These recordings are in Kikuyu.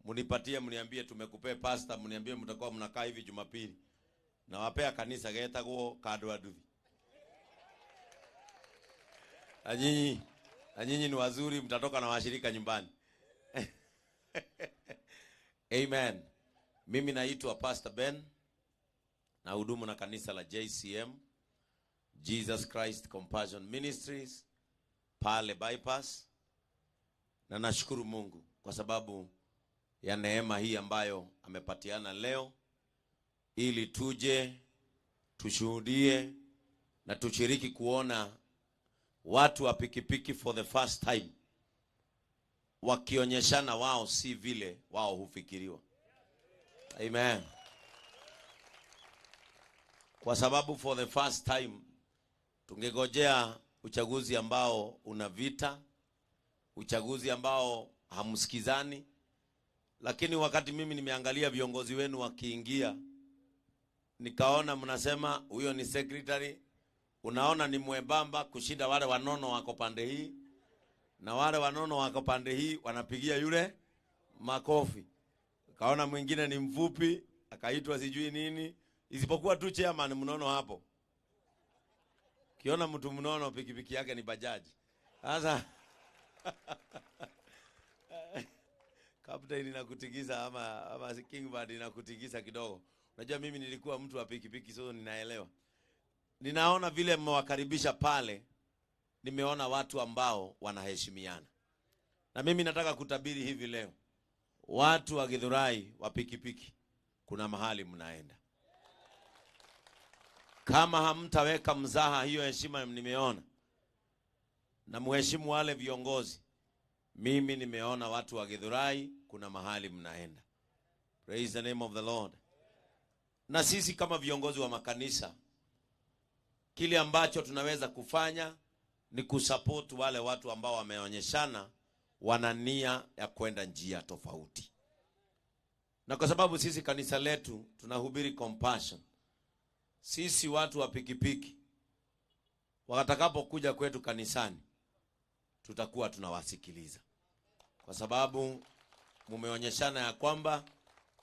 Mnipatie, mniambie tumekupea pastor, mniambie mtakuwa mnakaa hivi Jumapili. Na wapea kanisa getagwo Kandwa Nduthi. Na nyinyi ni wazuri, mtatoka na washirika nyumbani. Amen. Mimi naitwa Pastor Ben, na hudumu na kanisa la JCM, Jesus Christ Compassion Ministries, pale Bypass. Na nashukuru Mungu kwa sababu ya neema hii ambayo amepatiana leo, ili tuje tushuhudie na tushiriki kuona watu wa pikipiki for the first time wakionyeshana wao si vile wao hufikiriwa. Amen. Kwa sababu for the first time tungegojea uchaguzi ambao una vita, uchaguzi ambao hamsikizani, lakini wakati mimi nimeangalia viongozi wenu wakiingia, nikaona mnasema huyo ni secretary, unaona ni mwembamba kushinda wale wanono wako pande hii, na wale wanono wako pande hii wanapigia yule makofi. Kaona mwingine ni mfupi akaitwa sijui nini, isipokuwa tu chairman mnono hapo. Kiona mtu mnono pikipiki yake ni bajaji. Sasa Captain inakutikisa ama Kingbird inakutikisa kidogo. Unajua mimi nilikuwa mtu wa pikipiki, so ninaelewa. Ninaona vile mmewakaribisha pale, nimeona watu ambao wanaheshimiana. Na mimi nataka kutabiri hivi leo, watu wa Githurai wa pikipiki, kuna mahali mnaenda. Kama hamtaweka mzaha hiyo heshima nimeona, na muheshimu wale viongozi, mimi nimeona watu wa Githurai kuna mahali mnaenda. Praise the name of the Lord. Na sisi kama viongozi wa makanisa, kile ambacho tunaweza kufanya ni kusupport wale watu ambao wameonyeshana wana nia ya kwenda njia tofauti. Na kwa sababu sisi kanisa letu tunahubiri compassion, sisi watu wa pikipiki watakapokuja kwetu kanisani tutakuwa tunawasikiliza, kwa sababu mumeonyeshana ya kwamba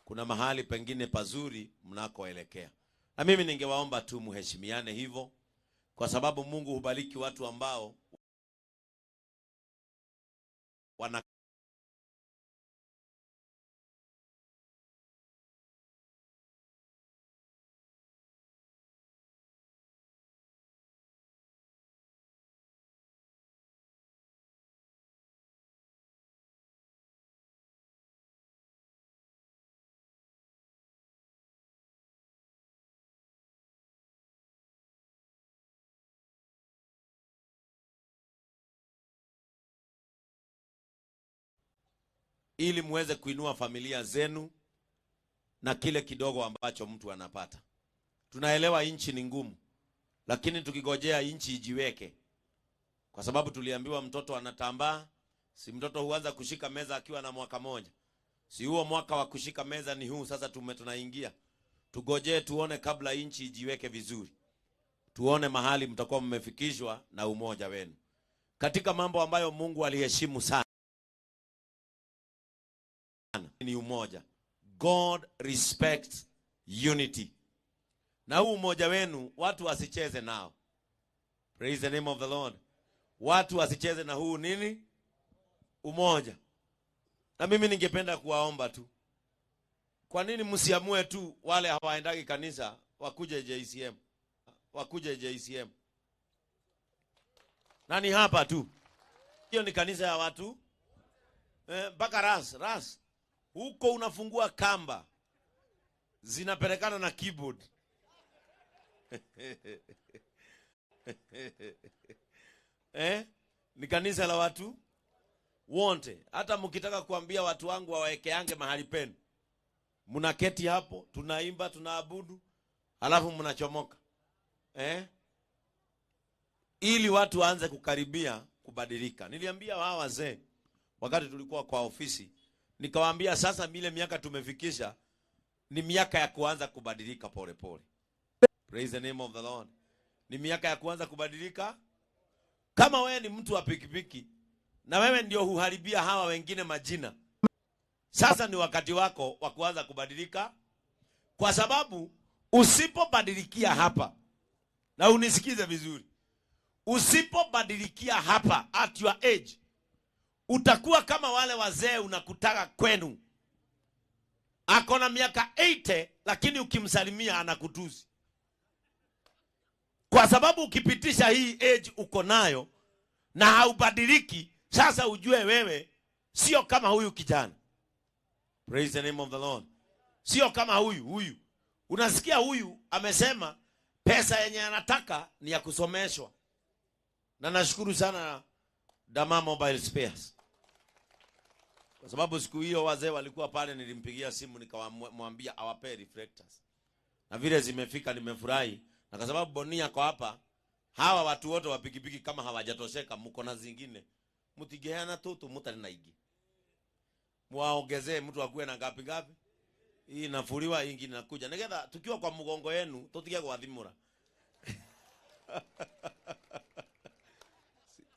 kuna mahali pengine pazuri mnakoelekea. Na mimi ningewaomba tu muheshimiane hivyo, kwa sababu Mungu hubariki watu ambao wana ili muweze kuinua familia zenu na kile kidogo ambacho mtu anapata. Tunaelewa nchi ni ngumu, lakini tukigojea nchi ijiweke, kwa sababu tuliambiwa mtoto anatambaa, si mtoto huanza kushika meza akiwa na mwaka moja. Si huo mwaka wa kushika meza ni huu sasa tunaingia. Tugojee tuone kabla nchi ijiweke vizuri. Tuone mahali mtakuwa mmefikishwa na umoja wenu. Katika mambo ambayo Mungu aliheshimu sana ni umoja. God respects unity. Na huu umoja wenu watu wasicheze nao. Praise the name of the Lord. Watu wasicheze na huu nini? Umoja. Na mimi ningependa kuwaomba tu, kwa nini msiamue tu wale hawaendagi kanisa wakuje JCM? Wakuje JCM. Nani hapa tu? Hiyo ni kanisa ya watu mpaka ras. Huko unafungua kamba zinapelekana na keyboard. Ni kanisa la watu wote. Hata mkitaka kuambia watu wangu wawekeange mahali penu, mnaketi hapo, tunaimba, tunaabudu, alafu mnachomoka. Ili watu waanze kukaribia kubadilika. Niliambia hawa wazee wakati tulikuwa kwa ofisi, nikawaambia sasa ile miaka tumefikisha ni miaka ya kuanza kubadilika pole pole. Praise the name of the Lord. Ni miaka ya kuanza kubadilika. Kama wewe ni mtu wa pikipiki na wewe ndio huharibia hawa wengine majina, Sasa ni wakati wako wa kuanza kubadilika, kwa sababu usipobadilikia hapa, na unisikize vizuri, usipobadilikia hapa at your age, utakuwa kama wale wazee unakutaka kwenu. Ako na miaka 80 lakini ukimsalimia anakutusi. Kwa sababu ukipitisha hii age uko nayo na haubadiliki, sasa ujue wewe sio kama huyu kijana. Praise the name of the Lord. Sio kama huyu huyu. Unasikia huyu amesema pesa yenye anataka ni ya kusomeshwa. Na nashukuru sana Dama Mobile Spares. Kwa sababu siku hiyo wazee walikuwa pale, nilimpigia simu nikamwambia awape reflectors. Na vile zimefika nimefurahi. Na kwa sababu Bonia kwa hapa, hawa watu wote wa pikipiki kama hawajatosheka, mko na zingine. Mtigeana tutu mutari na igi. Muwaongezee mtu akuwe na ngapi ngapi. Hii inafuliwa, hii ingine inakuja. Nigetha tukiwa kwa mgongo yenu tutige gwathimura.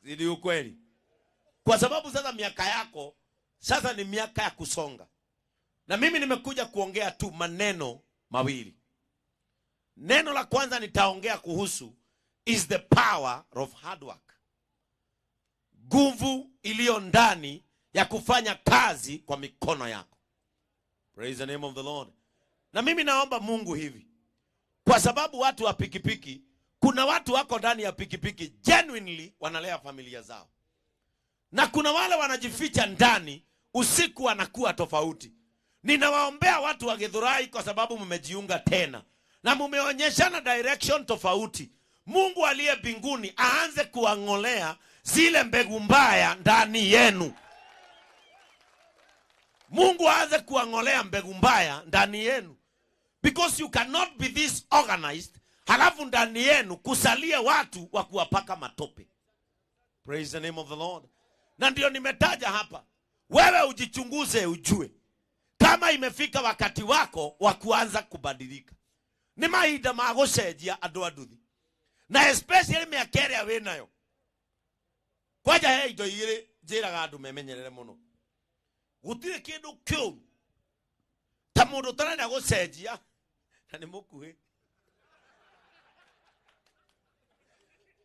Ni ukweli. Kwa sababu sasa miaka yako sasa ni miaka ya kusonga. Na mimi nimekuja kuongea tu maneno mawili. Neno la kwanza nitaongea kuhusu is the power of hard work. Nguvu iliyo ndani ya kufanya kazi kwa mikono yako. Praise the name of the Lord. Na mimi naomba Mungu hivi. Kwa sababu watu wa pikipiki, kuna watu wako ndani ya pikipiki genuinely wanalea familia zao. Na kuna wale wanajificha ndani, usiku wanakuwa tofauti. Ninawaombea watu wa Githurai kwa sababu mmejiunga tena na mumeonyeshana direction tofauti. Mungu aliye mbinguni aanze kuangolea zile mbegu mbaya ndani yenu. Mungu aanze kuangolea mbegu mbaya ndani yenu. Because you cannot be this organized, halafu ndani yenu kusalia watu wa kuwapaka matope. Praise the name of the Lord. Na ndio nimetaja hapa. Wewe ujichunguze ujue kama imefika wakati wako wa kuanza kubadilika. Ni mahinda ma gũcenjia andũ a nduthi. Na especially mĩaka ĩrĩa wĩ nayo. Kwanja he indo igĩrĩ njĩraga andũ memenyerere mũno. Gũtirĩ kĩndũ kĩũru ta mũndũ ũtarenda gũcenjia na nĩ mũkuhĩ.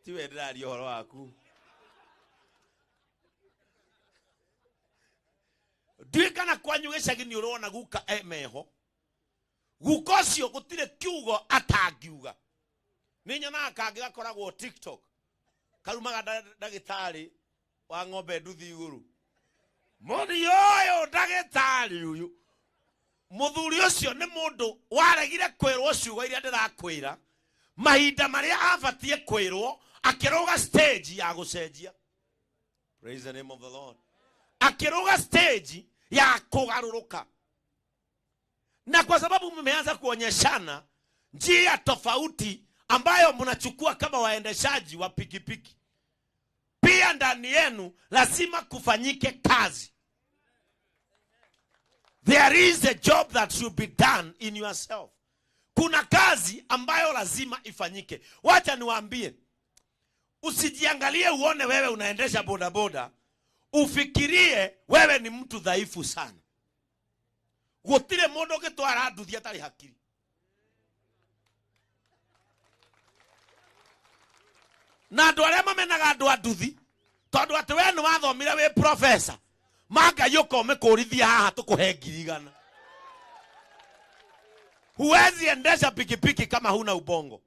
Tiwe ndĩraria ũhoro waku. Ndiũĩ kana kwanyu gĩcagi nĩ ũrona guka emeho. Guka ũcio gũtirĩ kiugo atangiuga. Nĩ nyonaga kangĩ gakoragwo TikTok. Karumaga ndagĩtarĩ wa ng'ombe nduthi igũrũ. Mũthii ũyũ ndagĩtarĩ ũyũ. Mũthuri ũcio nĩ mũndũ waregire kwĩrwo ciugo iria ndĩrakwĩra. Mahinda marĩa abatiĩ kwĩrwo akĩrũga stage ya gũcenjia. Praise the name of the Lord. Akĩrũga stage ya kũgarũrũka. Na kwa sababu mmeanza kuonyeshana njia tofauti ambayo mnachukua kama waendeshaji wa pikipiki, pia ndani yenu lazima kufanyike kazi. There is a job that should be done in yourself. Kuna kazi ambayo lazima ifanyike. Wacha niwaambie, usijiangalie uone wewe unaendesha bodaboda, ufikirie wewe ni mtu dhaifu sana. Gũtirĩ mũndũ ũngĩtwara nduthi atarĩ hakiri. Na andũ arĩa mamenaga andũ a nduthi, tondũ atĩ we nĩ wathomire wĩ professor, ma Ngai ũka ũmĩkũrithie haha tũkũhe 100,000. Huwezi endesha pikipiki kama huna ubongo.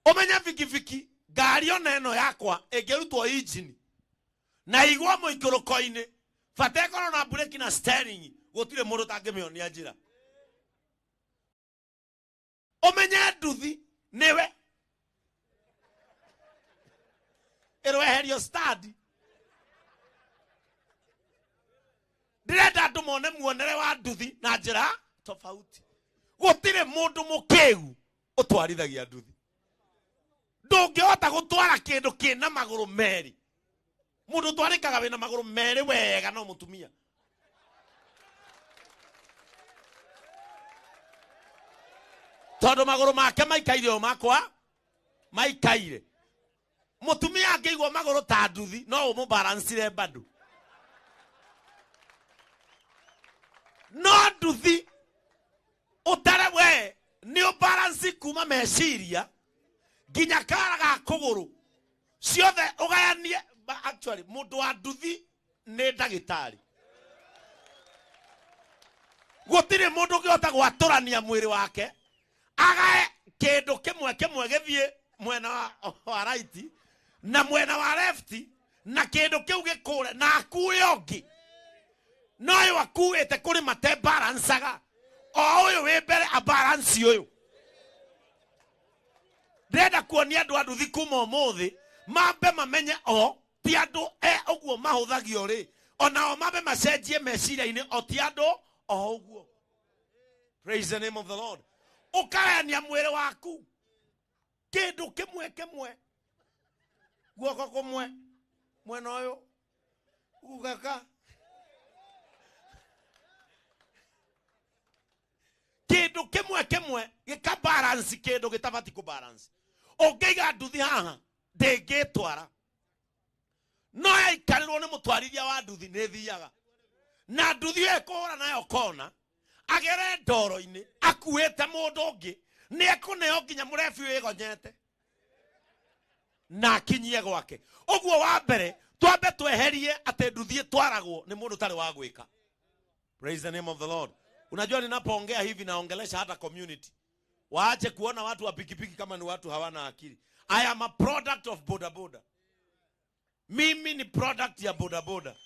Ũmenye pikipiki, ngari ona ĩno yakwa ĩngĩrutwo injini na igwo mũikũrũko-inĩ, bata ĩkorwo na breki na steering, gũtirĩ mũndũ ũtangĩmĩonia njĩra. Ũmenye nduthi nĩwe ĩrweherio stadi. Ndĩrenda andũ mone muonere wa nduthi na njĩra tofauti. Gũtirĩ mũndũ mũkĩgu ũtwarithagia nduthi. Ndũngĩhota gũtwara kĩndũ kĩna magũrũ merĩ. Mũndũ ũtwarĩkaga wĩna magũrũ merĩ wega no mũtumia. Tondũ magũrũ make maikaire o makwa maikaire. Mũtumia angĩigwo magũrũ ta nduthi no ũmũbalancire bado. Nduthi utare we ni balance kuma meciria nginya kara ga kuguru ciothe ugayanie. Actually mundu wa nduthi ni ndagitari. Gutire mundu ungihota gwaturania mwiri wake agae kindu kimwe kimwe githie mwena wa right na mwena wa left na kindu kiu gikure na akue ungi. No uyu akuite kuri mate balansaga o uyu wi mbere a balance uyu. Ndĩrenda kuonia andũ a nduthi kuma ũmũthĩ mambe mamenye o ti andũ e ũguo mahũthagio rĩ, onao mambe macenjie meciria-inĩ o ti andũ o ũguo. Praise the name of the Lord. Ũkagayania mwĩrĩ waku kĩndũ kĩmwe kĩmwe, guoko kũmwe mwena ũyũ gũgaka kĩndũ kĩmwe kĩmwe gĩka balance kĩndũ gĩtabati kũ balance. Ũngĩiga nduthi haha ndĩngĩtwara, no yaikarĩrwo nĩ mũtwarithia wa nduthi nĩ thiaga na nduthi ĩyo ĩkũhũra nayo kona agere ndoro-inĩ akuĩte mũndũ ũngĩ nĩ ekũneo nginya mũrebi wĩgonyete na akinyie gwake. Ũguo wa mbere twambe tweherie atĩ nduthi ĩtwaragwo nĩ mũndũ ũtarĩ wa gwĩka. Praise the name of the Lord. Unajua ninapoongea hivi naongelesha hata community. Waache kuona watu wa pikipiki kama ni watu hawana akili. I am a product of boda boda. Mimi ni product ya boda boda.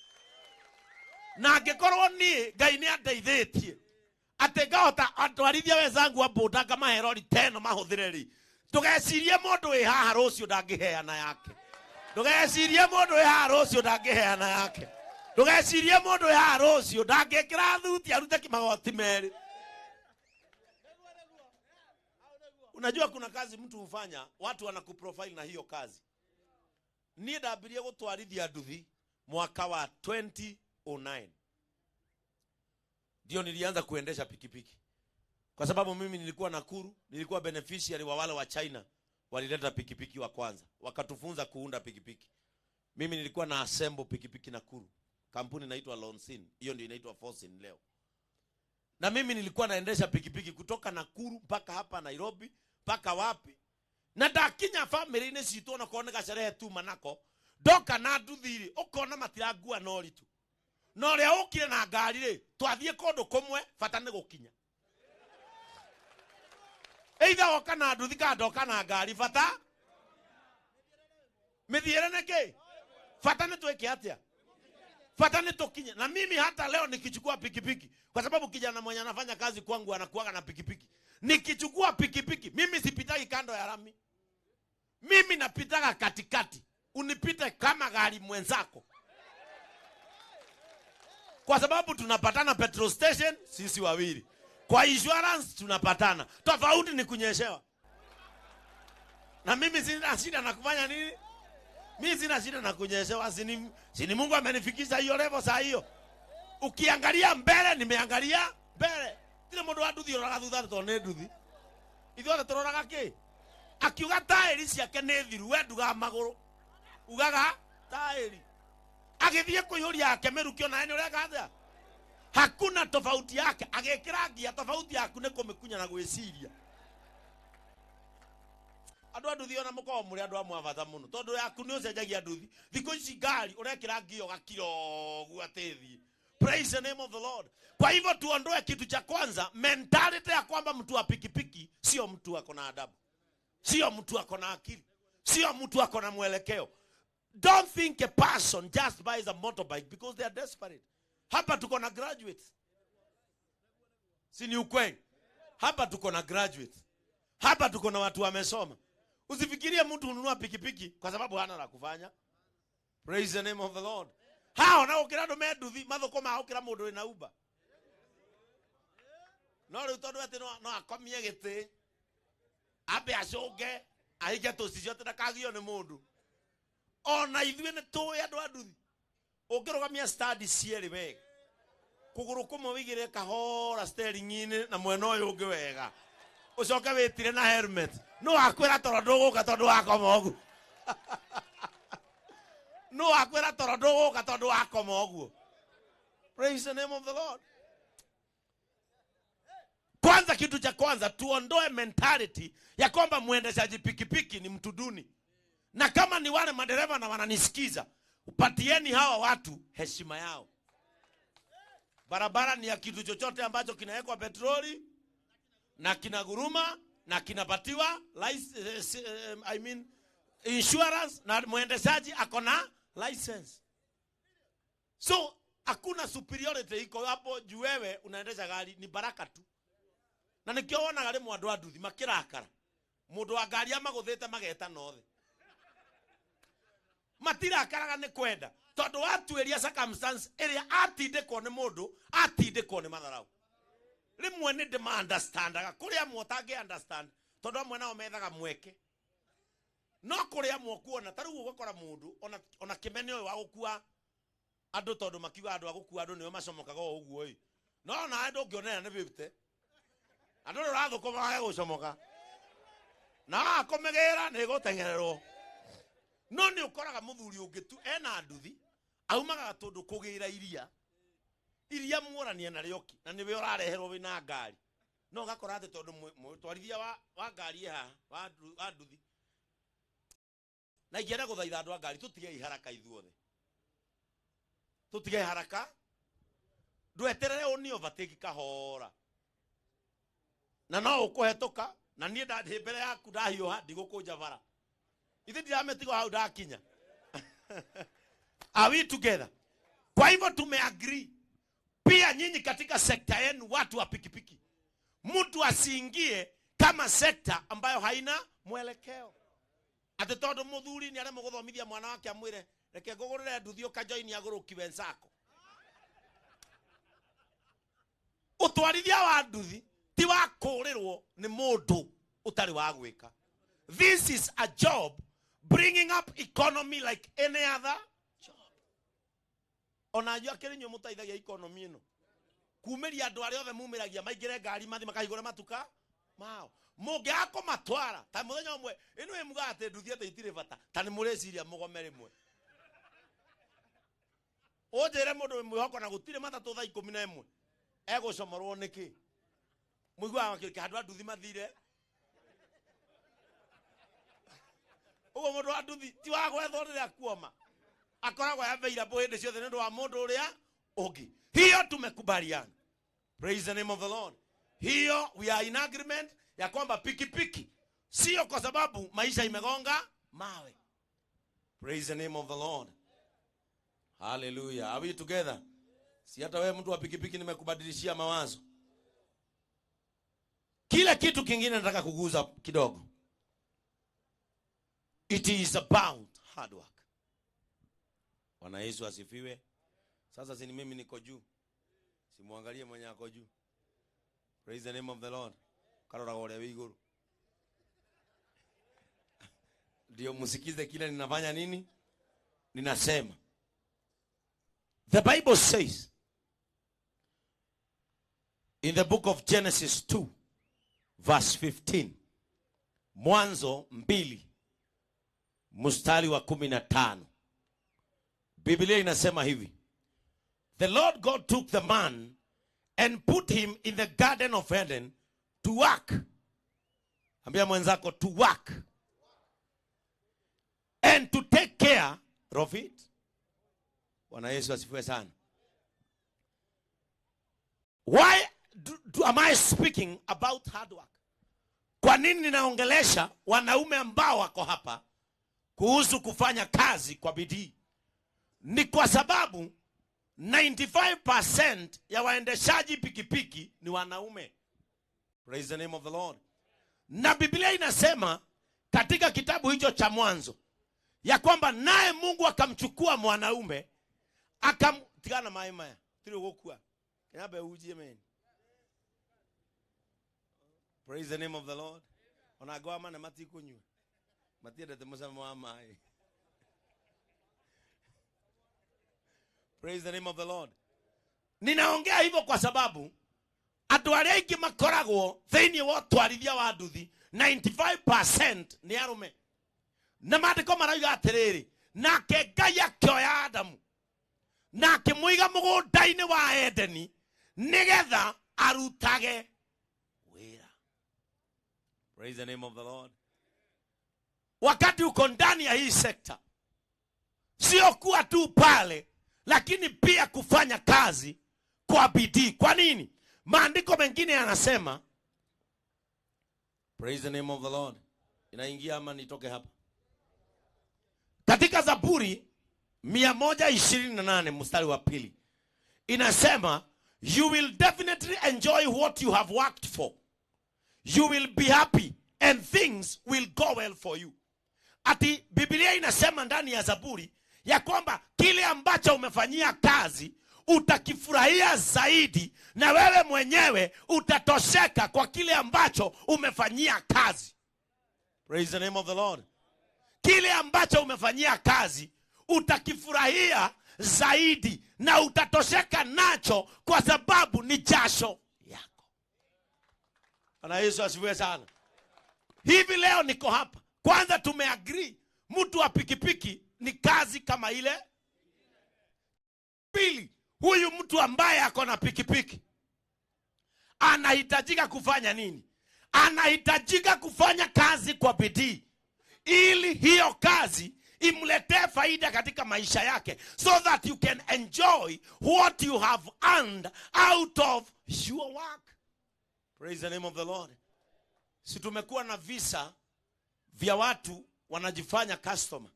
Na angĩkorwo niĩ Ngai nĩ andeithĩtie atĩ ngahota atwarithia wenzangu wa boda ngamahe rori teno mahũthĩre rĩ, ndũgecirie mũndũ wĩ haha rũciũ ndangĩheana yake. Ndũgecirie mũndũ wĩ haha rũciũ ndangĩheana yake. Ndũgecirie mũndũ wĩ haha rũciũ ndangĩkĩra thuti arute magoti merĩ. Unajua kuna kazi mtu hufanya, watu wanakuprofile na hiyo kazi. Niĩ ndambirie gũtwarithia nduthi mwaka wa 2009. Ndio nilianza kuendesha pikipiki. Kwa sababu mimi nilikuwa Nakuru, nilikuwa beneficiary wa wale wa China walileta pikipiki wa kwanza, wakatufunza kuunda pikipiki. Mimi nilikuwa na assemble pikipiki Nakuru. Kampuni inaitwa Lonsin, hiyo ndio inaitwa Fosin leo. Na mimi nilikuwa naendesha pikipiki kutoka Nakuru mpaka hapa Nairobi, mpaka wapi. Na ndakinya family-inĩ citũ ona korwo nĩ gacerehe tu manako, ndoka na nduthi-rĩ, ũkona matirangua na ũritũ. Na ũrĩa ũkire na ngari rĩ, twathiĩ kũndũ kũmwe, bata nĩ gũkinya. Either woka na nduthi kana ndoka na ngari, bata mĩthiĩre nĩ kĩ? Bata nĩ twĩke atĩa? Bata nĩ tũkinye. Na mimi hata leo nikichukua pikipiki, kwa sababu kijana mwenye anafanya kazi kwangu anakuaga na pikipiki. Nikichukua pikipiki, mimi sipitagi kando ya lami. Mimi napitaga katikati. Unipite kama gari mwenzako. Kwa sababu tunapatana petrol station sisi wawili. Kwa insurance tunapatana. Tofauti ni kunyeshewa. Na mimi sina shida na kufanya nini? Mimi sina shida na kunyeshewa. Sini Mungu amenifikisha hiyo level saa hiyo. Ukiangalia mbele nimeangalia mbele. Tile mundu wa nduthi ororaga thutha tondũ nĩ nduthi. Ithuothe tũroraga kĩ? Akiuga taĩri ciake nĩ thiru, we ndugaga magũrũ. Ugaga taĩri. Agĩthiĩ kũihũria yake mĩrukĩ onawe nĩ ũreka atĩa? Hakuna tofauti yake. Agĩkĩra ngia, tofauti yaku nĩ kũmĩkunya na gwĩciria. Andũ a nduthi ona mũkoragwo mũrĩ andũ amwe a bata mũno, tondũ yaku nĩ ũcenjagia nduthi. Thikũ ici ngari ũrekĩra ngia ũgakira ũguo atĩ ĩthiĩ. Praise the name of the Lord. Kwa hivyo tuondoe kitu cha kwanza, mentality ya kwamba mtu wa pikipiki sio mtu ako na adabu, sio mtu ako na akili, sio mtu ako na mwelekeo. Don't think a person just buys a motorbike because they are desperate. Hapa tuko na graduates. Si ni ukweli? Hapa tuko na graduates. Hapa tuko na watu wamesoma. Usifikirie mtu hununua pikipiki kwa sababu hana la kufanya. Praise the name of the Lord. Hao na ukira andu me nduthi mathukuma ukira mundu wina Uber. No riu tondu ati no akomie giti ambe acunge ahinge tucicio ati ndakagio ni mundu. Ona ithuĩ nĩ tũĩ andũ a nduthi. Ũngĩrũgamia stadi cierĩ wega, kũgũrũ kũmwe wĩigĩrĩre kahora steering-inĩ na mwena ũyũ ũngĩ wega, ũcoke wĩtire na helmet, no wakwĩra toro ndũgũka tondũ wakoma ũguo. No wakwĩra toro ndũgũka tondũ wakoma ũguo. Praise the name of the Lord. Kwanza, kitu cha kwanza tuondoe mentality ya kwamba mwendeshaji pikipiki ni mtu duni. Na kama ni wale madereva na wananisikiza, upatieni hawa watu heshima yao. Barabara ni ya kitu chochote ambacho kinawekwa petroli na kinaguruma na kinapatiwa I mean insurance, na mwendeshaji ako na license. So hakuna superiority iko hapo juu wewe unaendesha gari, ni baraka tu. Na nikiona gari mwandu wa nduthi makirakara, mundu wa ngari amaguthite mageta nothe, matirakaraga ni kwenda, tondu watuiria circumstance iria atindikwo ni mundu, atindikwo ni matharau. Rimwe ni ndima understandaga kuria amwe utangi understand, tondu amwe nao methaga mweke. No kuria amwe kuona ta riu ugakora mundu ona kimene uyu wa gukua andu, tondu makiuga andu a gukua andu nio macomokaga o uguo i, no na andu ngionera ni 50 andu rurathukuma mage gucomoka na akomegira ni gutengererwo. No ni ukoraga muthuri ungi tu ena nduthi aumaga tondu kugira iria iria muorania na rioki na niwe urareherwo wina ngari, no ugakora ati tondu mutwarithia wa ngari haha wa nduthi. Na ingĩenda gũthaitha andũ a ngari tũtige iharaka ithuothe, tũtige haraka, ndweterere ũni overtake kahora na no ũkũhetũka, na niĩ ndathiĩ mbere yaku ndahiũha ndigũkũnja bara, ithe ndiramĩtigo hau ndakinya. Are we together? Kwa hivyo tumeagree pia nyinyi katika sekta yenu watu wa pikipiki, mtu asiingie kama sekta ambayo haina mwelekeo. Ati tondu muthuri ni aremwo guthomithia mwana wake amwire reke ngugurire nduthi ukajoin agũrũki wenzako. Utwarithia wa nduthi ti wa kũũrĩrwo nĩ mũndũ ũtarĩ wa gwĩka. This is a job bringing up economy like any other job. Ona anyu akĩrĩ inyuĩ mũteithagia economy ĩno kumĩria andũ arĩa othe mumĩragia maingĩre ngari mathi makahingũre matuka mao, mũngĩaga kũmatwara ta mũthenya ũmwe ĩno ĩmugaga atĩ nduthi atĩ itirĩ bata, ta nĩ mũrĩciria mũgome rĩmwe. Ũnjĩre mũndũ wĩ mwĩhoko na gũtirĩ matatũ thaa 11 egũcomorwo nĩkĩ? Mũiguaga makĩũria handũ a nduthi mathire ũguo. Mũndũ wa nduthi ti wa gwethwo rĩrĩa kuoma, akoragwo available hĩndĩ ciothe nĩ ũndũ wa mũndũ ũrĩa ũngĩ. Hiyo tumekubaliana. Praise the name of the Lord. Hiyo we are in agreement ya kwamba pikipiki sio kwa sababu maisha imegonga mawe. Praise the name of the Lord. Hallelujah. Are we together? Si hata wewe mtu wa pikipiki nimekubadilishia mawazo. Kila kitu kingine nataka kuguza kidogo. It is about hard work. Bwana Yesu asifiwe. Sasa si ni mimi niko juu, simuangalie mwenye ako juu. Praise the name of the Lord. Karora gore wi iguru. Ndio musikize kile ninafanya nini? Ninasema. The Bible says in the book of Genesis 2 verse 15, Mwanzo 2 mstari wa 15, Biblia inasema hivi: The Lord God took the man and put him in the garden of Eden to work. Ambia mwenzako, to work and to take care of it. Bwana Yesu asifiwe sana. Why am I speaking about hard work? Kwa nini ninaongelesha wanaume ambao wako hapa kuhusu kufanya kazi kwa bidii? Ni kwa sababu 95% ya waendeshaji pikipiki ni wanaume. Praise the name of the Lord. Na Biblia inasema katika kitabu hicho cha Mwanzo ya kwamba naye Mungu akamchukua mwanaume tigana mai maya tiri gukua kinabe ujie men. Praise the name of the Lord. Ona gwa mana matikunywa matiendete mucamo wa mai. Praise the name of the Lord. Ninaongea hivyo kwa sababu andũ arĩa aingĩ makoragwo thĩinĩ wa ũtwarithia wa nduthi 95% nĩ arũme. Na maandĩko marauga atĩrĩrĩ, nake Ngai akĩoya Adamu na akĩmũiga mũgũnda-inĩ wa Edeni nĩgetha arutage wĩra. Praise the name of the Lord. Wakati uko ndani ya hii sekta, sio kuwa tu pale, lakini pia kufanya kazi kwa bidii. Kwa nini? Maandiko mengine yanasema, praise the name of the Lord. Inaingia ama nitoke hapa? Katika Zaburi 128 mstari wa 2 inasema, you will definitely enjoy what you have worked for. You will be happy and things will go well for you. Ati Biblia inasema ndani ya Zaburi ya kwamba kile ambacho umefanyia kazi utakifurahia zaidi, na wewe mwenyewe utatosheka kwa kile ambacho umefanyia kazi. Praise the name of the Lord. Kile ambacho umefanyia kazi utakifurahia zaidi na utatosheka nacho, kwa sababu ni jasho yako. Bwana Yesu asifiwe sana. Hivi leo niko hapa. Kwanza tumeagree mtu wa pikipiki ni kazi kama ile. Pili, huyu mtu ambaye ako na pikipiki anahitajika kufanya nini? Anahitajika kufanya kazi kwa bidii ili hiyo kazi imletee faida katika maisha yake, so that you can enjoy what you have earned out of your work. Praise the name of the Lord. Si tumekuwa na visa vya watu wanajifanya customer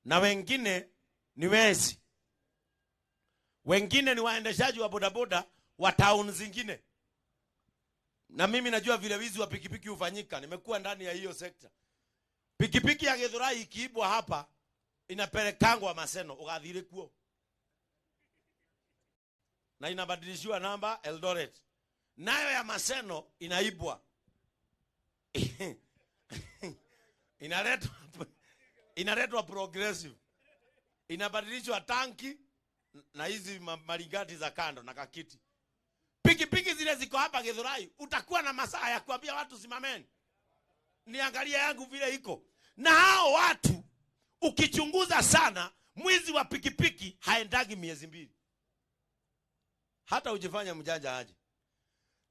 na wengine ni wezi, wengine ni waendeshaji wa bodaboda wa town zingine. Na mimi najua vile wizi wa pikipiki hufanyika, nimekuwa ndani ya hiyo sekta. Pikipiki ya Githurai ikiibwa hapa inapelekangwa Maseno, ugathire kuo, na inabadilishiwa namba Eldoret. Nayo ya Maseno inaibwa inaletwa Progressive, inabadilishwa tanki na hizi maligati za kando na kakiti. Pikipiki zile ziko hapa Githurai, utakuwa na masaa ya kuambia watu simameni, niangalie yangu vile iko. Na hao watu ukichunguza sana, mwizi wa pikipiki haendagi miezi 2, hata ujifanya mjanja aje.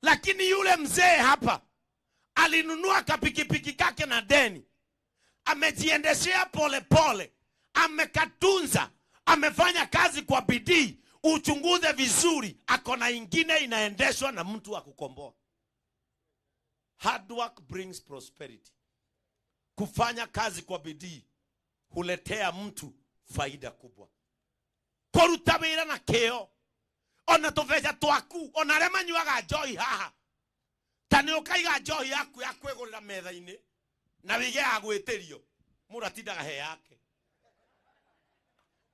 Lakini yule mzee hapa alinunua kapikipiki kake na deni, amejiendeshea pole pole, amekatunza, amefanya kazi kwa bidii. Uchunguze vizuri, akona ingine inaendeshwa na mtu wa kukomboa. Hard work brings prosperity. Kufanya kazi kwa bidii huletea mtu faida kubwa. Kuruta wĩra na kĩyo, ona tũbeca twaku, ona arĩa manyuaga njohi haha, ta nĩ ũkaiga njohi yaku ya kwĩgũrĩra metha-inĩ na wĩige ya gwĩtĩrio, mũndũ atindaga he yake.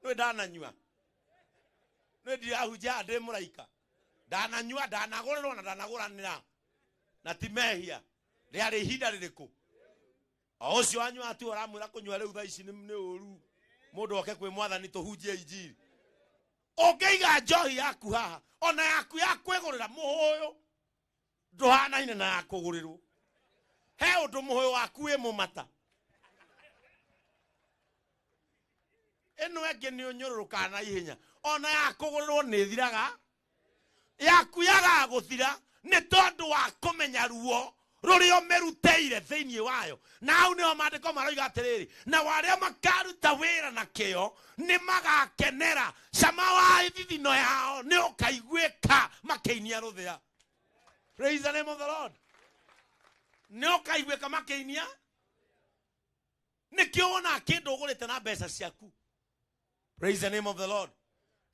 Nĩ ndananyua, nĩ ndirahunjia ndĩ mũraika, ndananyua, ndanagũrĩrwo na ndanagũranĩra, na ti mehia. Rĩarĩ ihinda rĩrĩkũ? O ũcio wanyua tu ũramwĩra kũnyua rĩu thaa ici nĩ ũru, mũndũ oke kwĩ Mwathani tũhunjie injiri. Ũngĩiga njohi yaku haha, ona yaku ya kwĩgũrĩra mũhũyũ ndũhanaine na ya kũgũrĩrwo. He ũndũ mũhũyũ waku wĩ mũmata, ĩno ĩngĩ nĩ ũnyũrũrũkaga na ihenya, ona ya kũgũrĩrwo nĩ ĩthiraga, yaku yagaga gũthira nĩ tondũ wa kũmenya ruo rũrĩa ũmĩrutĩire thĩinĩ wayo. Na hau nĩho maandĩko maroiga atĩrĩrĩ, na arĩa makaruta wĩra na kĩyo nĩ magakenera, cama wa thithino yao nĩ ũkaiguĩka makĩinia rũthĩa. Praise the name of the Lord. Nĩ ũkaiguĩka makĩinia. Nĩkĩo wonaga kĩndũ ũgũrĩte na mbeca ciaku. Praise the name of the Lord.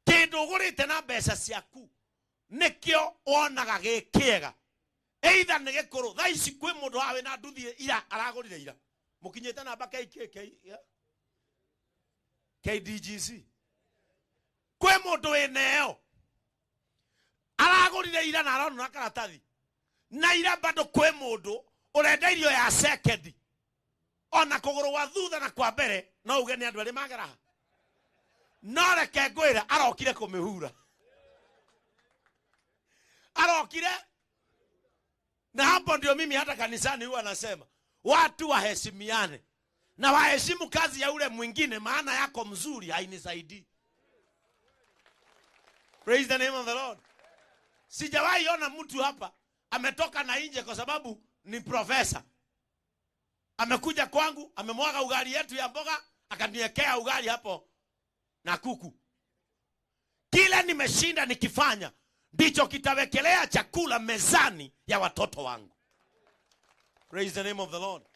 Kĩndũ ũgũrĩte na mbeca ciaku nĩkĩo wonaga gĩ kĩega. Either nĩ gĩkũrũ, thaa ici kwĩ mũndũ haha wĩna nduthi ira aragũrire ira, mũkinyĩte namba KKK, KDGC. Kwĩ mũndũ wĩna ĩyo aragũrire ira na aronora karatathi, na ira bado kwĩ mũndũ ũrenda irio ya sekendi, ona kũgũrũ gwa thutha na kwa mbere no uge nĩ andũ erĩ mageraha. No reke ngwĩre, arokire kũmĩhura, arokire. Na hapo ndio mimi hata kanisani huwa nasema watu waheshimiane na waheshimu kazi ya ule mwingine, maana yako mzuri hainisaidii. Praise the name of the Lord. Sijawahi ona mtu hapa ametoka na nje kwa sababu ni profesa. Amekuja kwangu, amemwaga ugali yetu ya mboga, akaniwekea ugali hapo na kuku. Kila nimeshinda nikifanya ndicho kitawekelea chakula mezani ya watoto wangu. Praise the name of the Lord.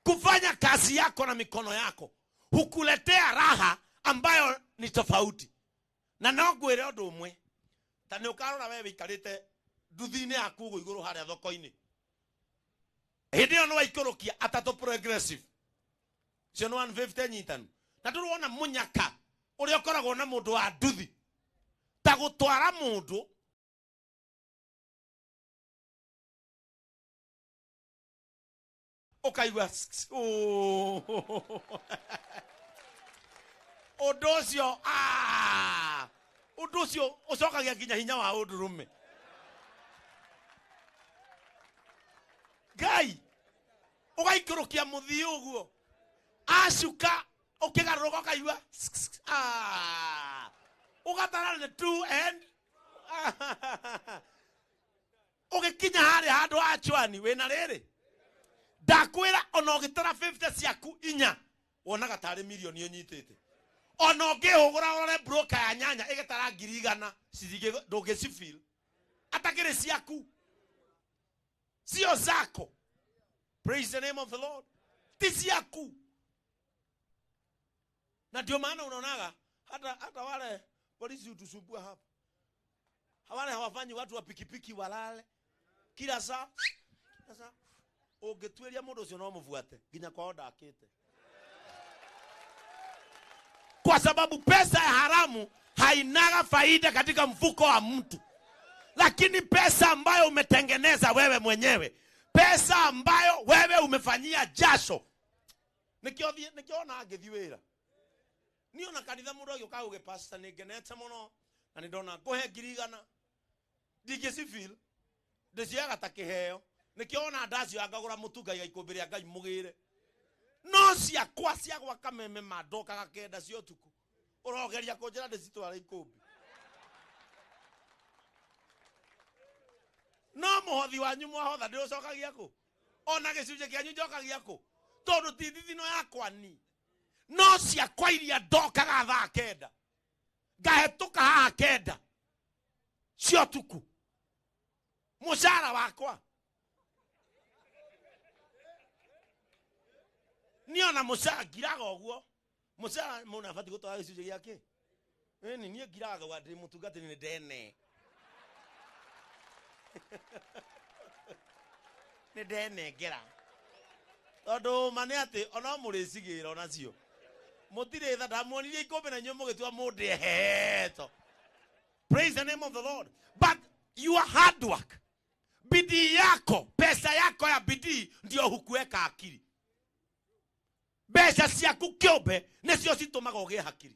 Kufanya kazi yako na mikono yako hukuletea raha ambayo ni tofauti. Na no ngwire undu umwe, ta ni ukarora we wikarite nduthi-inĩ yaku ũguo igũrũ harĩa thoko-inĩ, hĩndĩ ĩyo nĩ waikũrũkia atatũ progressive cio nĩ 150 nyitanu, na ndũrona mũnyaka ũrĩa ũkoragwo na mũndũ wa nduthi ta gũtwara mũndũ ũkaigua ũndũ ũcio, ũndũ ũcio ũcokagia nginya hinya wa ũndũrũme. Ngai ũgaikũrũkia mũthii ũguo, acuka ũkĩgarũrũka ũkaigua ũgatara nĩ 2 and ũgĩkinya harĩa handũ ha chwani wĩna rĩrĩ, ndakwĩra ona ũgĩtara 50 ciaku inya wonaga tarĩ mirioni ũnyitĩte. Ona ũngĩhũgũra ũrore broker ya nyanya ĩgĩtara 100,000 ndũngĩcifeel atakĩrĩ ciaku, sio zako. Praise the name of the Lord. Ti ciaku. Na ndio maana unaonaga hata wale polisi hutusumbua hapa, wale hawafanyi watu wa pikipiki walale kila saa, kila saa. Ũngĩtuĩria mũndũ ũcio no mũbuate nginya kwao ndakĩte, kwa sababu pesa ya haramu hainaga faida katika mfuko wa mtu. Lakini pesa ambayo umetengeneza wewe mwenyewe, pesa ambayo wewe umefanyia jasho, nikiona angĩthiĩ wĩra niĩ ona kanitha mũndũ agĩũka auge pastor nĩ ngenete mũno na nĩ ndona ngũhe 100,000, ndingĩcifeel, ndĩcioyaga ta kĩheo. Nĩkĩo ndacioya ngagũra mũtu ngaiga ikũmbĩ rĩa Ngai mũgĩre, no ciakwa cia gwaka meme ma ndokaga 9 cia ũtukũ, ũrogeria kũnjĩra ndĩcitware ikũmbĩ. No mũhothi wanyu mwahotha ndĩũcokagia kũ? Ona gĩcunjĩ kĩanyu njokagia kũ? Tondũ ti thithino yakwa ni, no ciakwa iria ndokaga thaa 9 ngahetũka haha 9 cia ũtukũ, mũcara wakwa niĩ ona mũcara ngiraga ũguo. Mũcara mũndũ abatiĩ gũtwara gĩcunjĩ gĩake. Ĩni niĩ ngiraga ngauga ndĩ mũtungatĩri nĩ ndene, nĩ ndenengera, tondũ ma nĩ atĩ ona mũrĩcigĩra onacio mũtirĩ tha. Ndamuonirie ikũmbĩ na inyuĩ mũgĩtua mũndũ eheto. Praise the name of the Lord. But your hard work, bidii yako, pesa yako ya bidii ndio hukuweka akili. Mbeca ciaku kĩũmbe nĩcio citũmaga ũgĩe hakiri.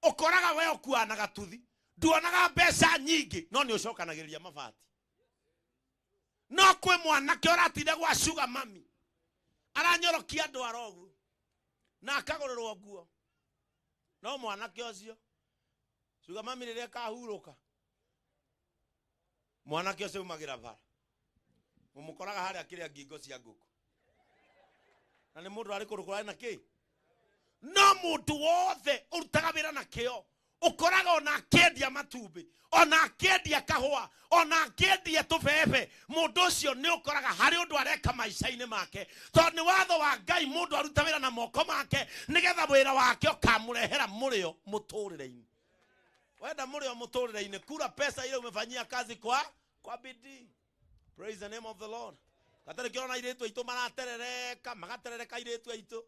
Ũkoraga we ũkuanaga tuthi, nduonaga mbeca nyingĩ, no nĩ ũcokanagĩrĩria mabati. No kwĩ mwanake ũratinda gwa sugar mami, aranyorokia andũ arogu na akagũrĩrwo nguo, no mwanake ũcio sugar mami rĩrĩa kahurũka, mwanake ũcio umagĩra bara, mũmũkoraga harĩa kĩrĩa ngingo cia ngũkũ, na nĩ mũndũ arĩ kũndũ kũrarĩ na kĩ. No mũndũ wothe ũrutaga wĩra na kĩo, ũkoraga ona akĩendia matumbĩ, ona akĩendia kahũa, ona akĩendia tũbebe, mũndũ ũcio nĩ ũkoraga harĩ ũndũ areka maica-inĩ make, tondũ nĩ watho wa Ngai mũndũ aruta wĩra na moko make nĩgetha wĩra wake ũkamũrehera mũrĩo mũtũrĩre-inĩ. Wenda mũrĩo mũtũrĩre-inĩ, kura pesa ile umefanyia kazi kwa bidii. Praise the name of the Lord. Gatarĩ kĩrona airĩtu aitũ maraterereka, magaterereka airĩtu aitũ.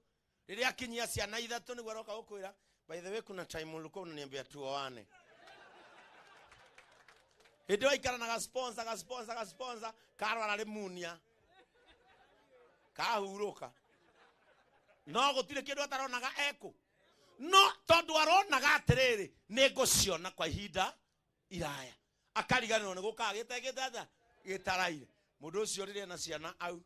Rĩrĩa akinyia ciana 3 nĩguo aroka gũkwĩra, by the way kuna time ulikuwa unaniambia tuoane. Hĩndĩ ĩyo aikara na gasponsor, gasponsor, gasponsor, karwara rĩmunia, kahurũka. No gũtirĩ kĩndũ ataronaga ekũ. No tondũ aronaga atĩrĩrĩ, nĩ ngũciona kwa ihinda iraya, akariganĩrwo nĩ gũkaga gĩtegĩte atĩa, gĩtaraire. Mũndũ ũcio rĩrĩa na ciana au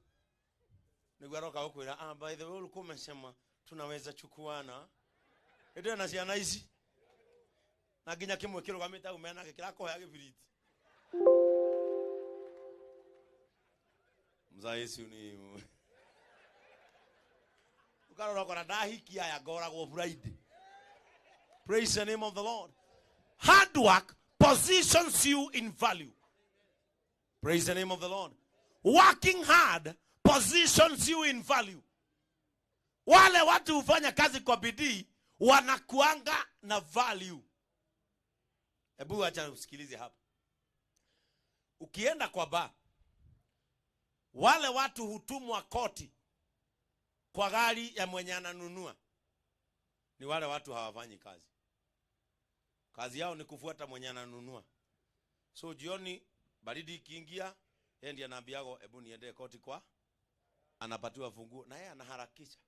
nĩguo aroka gũkwĩra, by the way ulikuwa umesema tunaweza chukuana. Hĩndĩ ĩyo na ciana ici na nginya kĩmwe kĩrũgamĩte au menake kĩrakũhoya gĩbiriti. Thaa icio ni ukarora kora ndahikia aya ngoragwo Friday. Praise the name of the Lord. Hard work positions you in value. Praise the name of the Lord. Working hard positions you in value. Wale watu hufanya kazi kwa bidii wanakuanga na value. Hebu acha usikilize hapa. Ukienda kwa bar, wale watu hutumwa koti kwa gari ya mwenye ananunua ni wale watu hawafanyi kazi. Kazi yao ni kufuata mwenye ananunua. So jioni baridi ikiingia, yeye ndiye anaambiago hebu niende koti kwa, anapatiwa funguo na yeye anaharakisha.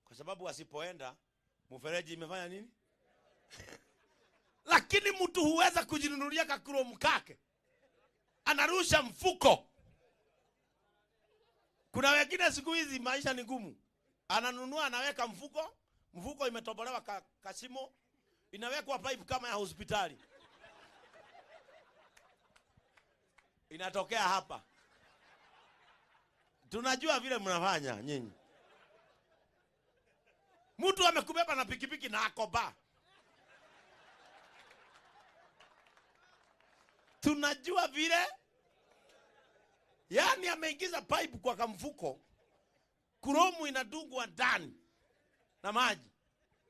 Kwa sababu asipoenda mfereji imefanya nini? Lakini mtu huweza kujinunulia kakuro mkake. Anarusha mfuko. Kuna wengine siku hizi maisha ni ngumu. Ananunua anaweka mfuko, mfuko imetobolewa kashimo, inawekwa pipe kama ya hospitali. Inatokea hapa. Tunajua vile mnafanya nyinyi. Mtu amekubeba na pikipiki na akoba. Tunajua vile. Yani ameingiza pipe kwa kamfuko. Kromu inadungwa ndani na maji.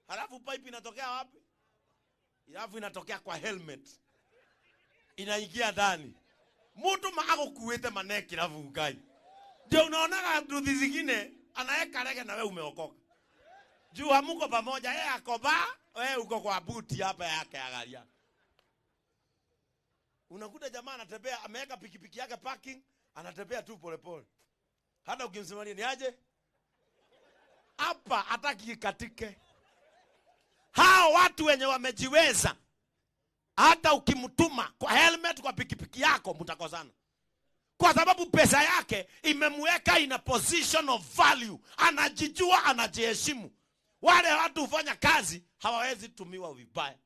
Halafu pipe inatokea wapi? Halafu inatokea kwa helmet. Inaingia ndani. Mtu maako kuwete maneki lafu ukai. Ndio unaonaga nduthi zingine anaweka rege na wewe umeokoka. Juu hamuko pamoja, yeye akoba, wewe uko kwa buti hapa yake ya gari yake. Unakuta jamaa anatembea ameweka pikipiki yake parking, anatembea tu polepole. Hata ukimsimamia ni aje? Hapa hataki ikatike. Hao watu wenye wamejiweza, hata ukimtuma kwa helmet kwa pikipiki yako mtakosana. Kwa sababu pesa yake imemweka in a position of value. Anajijua, anajiheshimu. Wale watu hufanya kazi hawawezi tumiwa vibaya.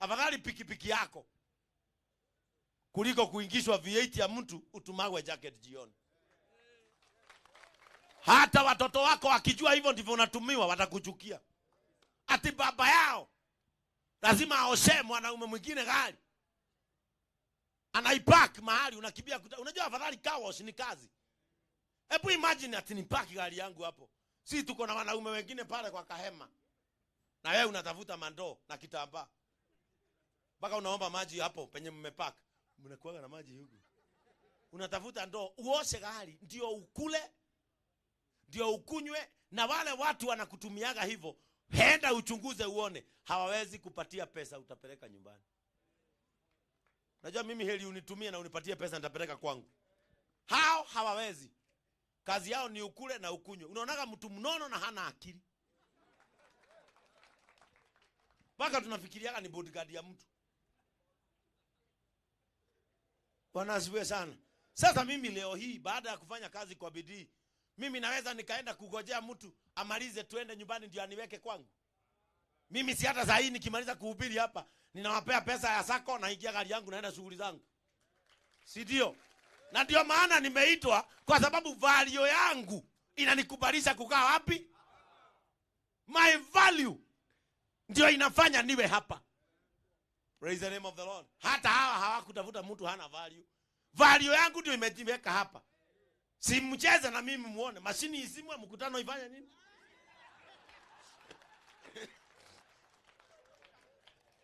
Afadhali pikipiki yako kuliko kuingishwa V8 ya mtu utumagwe jacket jioni. Hata watoto wako wakijua hivyo ndivyo unatumiwa watakuchukia. Ati baba yao lazima aoshe mwanaume mwingine gari. Anaipark mahali unakimbia unajua afadhali car wash ni kazi. Hebu imagine ati nipark gari yangu hapo. Si tuko na wanaume wengine pale kwa kahema. Na wewe unatafuta mandoo na kitambaa. Mpaka unaomba maji hapo penye mmepark. Mnakuaga na maji huko. Unatafuta ndoo uoshe gari ndio ukule, ndio ukunywe. Na wale watu wanakutumiaga hivyo, henda uchunguze uone, hawawezi kupatia pesa utapeleka nyumbani. Unajua mimi heli unitumie na unipatie pesa nitapeleka kwangu. Hao hawawezi. Kazi yao ni ukule na ukunywe. Unaonaga mtu mnono na hana akili. Mpaka tunafikiriaga ni bodyguard ya mtu. Bwana asifiwe sana. Sasa mimi leo hii baada ya kufanya kazi kwa bidii, mimi naweza nikaenda kugojea mtu amalize tuende nyumbani ndio aniweke kwangu. Mimi si hata saa hii nikimaliza kuhubiri hapa, ninawapea pesa ya sako na ingia gari yangu naenda shughuli zangu. Si ndio? Na ndio maana nimeitwa, kwa sababu value yangu inanikubalisha kukaa wapi? My value ndio inafanya niwe hapa. Praise the name of the Lord. Hata hawa hawakutafuta mtu hana value. Value yangu ndio imejiweka hapa. Si mcheze na mimi muone. Mashini isimwe, mkutano ifanye nini?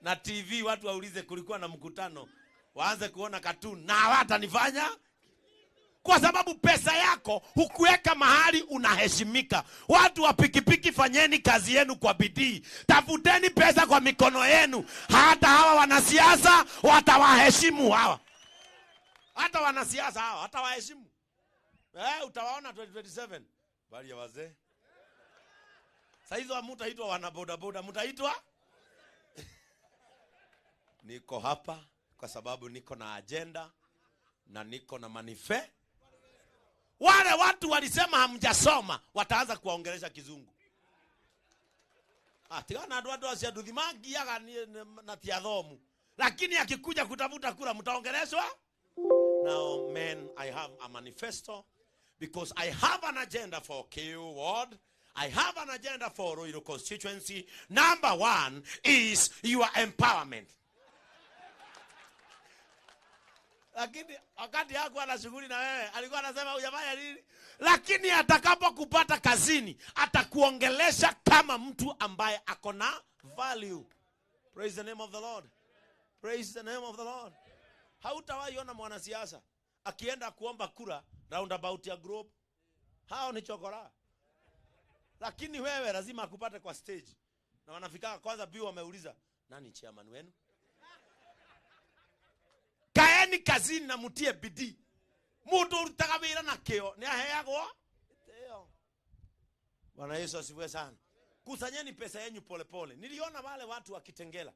Na TV watu waulize kulikuwa na mkutano, waanze kuona cartoon na hawatanifanya. Kwa sababu pesa yako hukuweka mahali unaheshimika. Watu wa pikipiki, fanyeni kazi yenu kwa bidii. Tafuteni pesa kwa mikono yenu. Hata hawa wanasiasa watawaheshimu hawa. Hata wanasiasa hawa watawaheshimu. Utawaona 2027. Bali ya wazee. Sasa hizo hamtaitwa wana boda boda, mtaitwa niko hapa kwa sababu niko na agenda na niko na manifesto. Wale watu walisema hamjasoma wataanza kuwaongelesha kizungu. Tigana andu andu acio nduthi mangiaga na ti athomu. Lakini akikuja kutafuta kura mtaongeleshwa. Now men, I have a manifesto. Because I have an agenda for KU Ward. I have an agenda for Ruiru constituency. Number one is your empowerment. Lakini wakati hakuwa na shughuli na wewe, alikuwa anasema hujafanya nini? Lakini atakapokupata kazini, atakuongelesha kama mtu ambaye ako na value. Praise the name of the Lord. Praise the name of the Lord. Hautawahi ona mwanasiasa akienda kuomba kura roundabout ya group. Hao ni chokora. Lakini wewe lazima akupate kwa stage. Na wanafika kwanza biu wameuliza, nani chairman wenu? Kaeni kazini na mutie bidii. Mundu urutaga wira na kio ni aheagwo gitio. Bwana Yesu asifiwe sana. Kusanyeni pesa yenu polepole. Niliona wale watu wa Kitengela,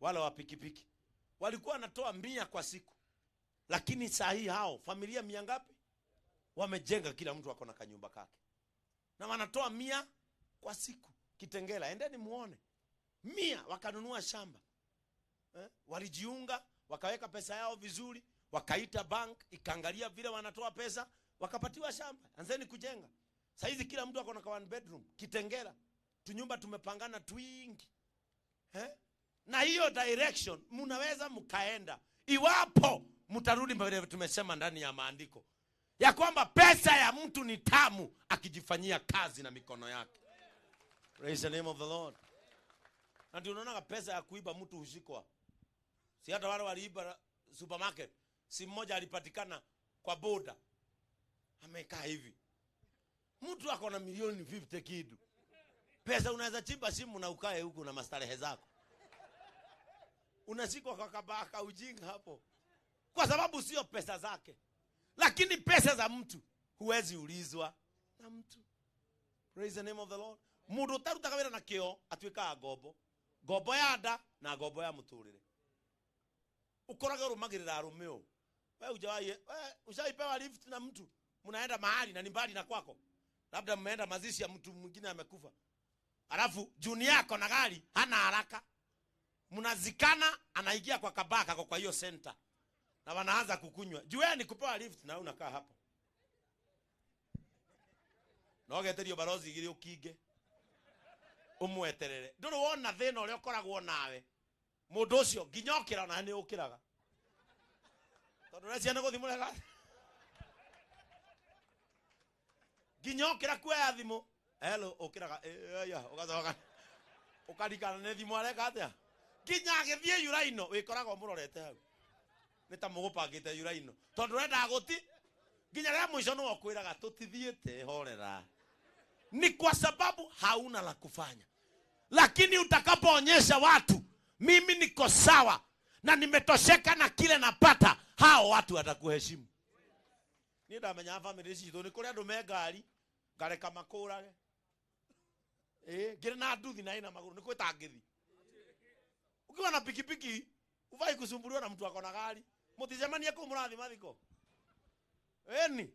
wale wa pikipiki, walikuwa wanatoa 100 kwa siku. Lakini saa hii hao familia 100 ngapi wamejenga, kila mtu ako na kanyumba kake. Na wanatoa 100 kwa siku. Kitengela, endeni muone. 100 wakanunua shamba. Walijiunga, wakaweka pesa yao vizuri, wakaita bank, ikaangalia vile wanatoa pesa, wakapatiwa shamba. Anzeni kujenga. Saizi kila mtu ako na 1 bedroom. Kitengela, tunyumba tumepangana twingi. Na hiyo direction mnaweza mkaenda iwapo mtarudi mbele. Tumesema ndani ya maandiko ya kwamba pesa ya mtu ni tamu akijifanyia kazi na mikono yake. Praise the name of the Lord. Na ndio unaona pesa ya kuiba mtu hushikwa. Si hata wale waliiba supermarket, si mmoja alipatikana kwa boda amekaa hivi. Mtu ako na milioni 50 kidu. Pesa unaweza chimba simu na ukae huku na mastarehe zako. Unashikwa kwa kabaka ujinga hapo. Kwa sababu sio pesa zake. Lakini pesa za mtu huwezi ulizwa na mtu. Praise the name of the Lord. Mundu utarutaga wira na kio atuikaga ngombo. Ngombo ya nda na ngombo ya muturire. Ukorage urumagirira arume u. Wewe hujawahi, wewe ushaipewa lift na mtu, mnaenda mahali na ni mbali na kwako. Labda mmeenda mazishi ya mtu mwingine amekufa. Alafu juni yako na gari hana haraka. Mnazikana, anaingia kwa kabaka kwa hiyo center. Na wanaanza kukunywa. Juu wewe ni kupewa lift na unakaa hapo. No geterio barozi igiri ukinge. Umweterere. Nduru wona thina uria ukoragwo nawe. Mundu ucio nginya ukira na ni ukiraga. Tondu recia ni guthi murega. Nginya ukira kuoya thimu. Hello ukiraga ya ugacoka. Ukarikana ni thimu areka atia. Nginya agithie yuraino wikoragwo murorete hau. Nĩ ta mũgũpangĩte yuraino. Tondũ ũrendaga gũti nginya rĩa mũico nĩwe ũkwĩraga tũtithiĩte horera. Ni kwa sababu hauna la kufanya. Lakini utakapoonyesha watu mimi niko sawa na nimetosheka na kile napata, hao watu watakuheshimu. Niĩ ndamenya family citũ nĩ kũrĩ andũ me ngari ngareka makũrage. Ngĩrĩ na nduthi na ĩna magũrũ nĩ kwĩtangĩthi. Ukiwa na pikipiki ufai kusumbuliwa na mtu ako na gari. Muticemanie kuu murathi mathiko. Eni.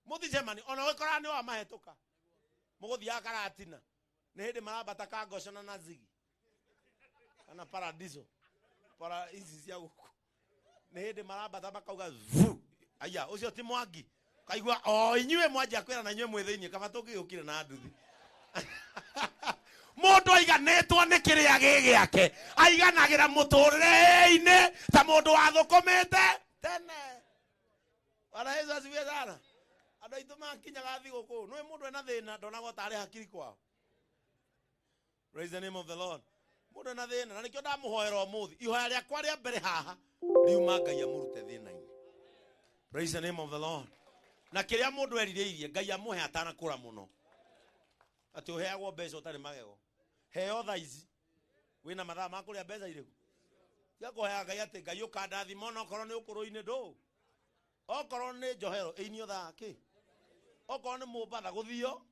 Muticemanie ona wikora ni wa mahetuka. Muguthiaga Karatina. Ni hindi marambata Kangocona na Zigi. Kana Paradiso. Para ici cia guku. Ni hindi marambata makauga vu. Aya, ucio ti Mwangi. Kaigua o inyue mwanjia kwira na inyue mwi thiini kaba tungiukire na nduthi. Mundu aiganitwo ni kiria gi giake aiganagira muturire-ini ta mundu wathukumite tene. Bwana Yesu asifiwe sana. Andu aitu makinyaga thiguku nwi mundu ena thina ndonagwo tari hakiri kwao. Praise the name of the Lord. Mundu ena thina na nikio ndamuhoera umuthi ihoya riakwa ria mbere haha riuma Ngai amurute thina-ini. Praise the name of the Lord. Na kiria mundu erireirie Ngai amuhe atanakura muno. Ati uheagwo mbeca utari magego. Heo thaa ici wina mathaa ma kuria mbeca iriku. Tiga kuheaga Ngai ati Ngai ukandathima ona okorwo ni ukuru-ini ndu. Okorwo ni njohero inio thaa ki. Okorwo ni Mombatha guthio.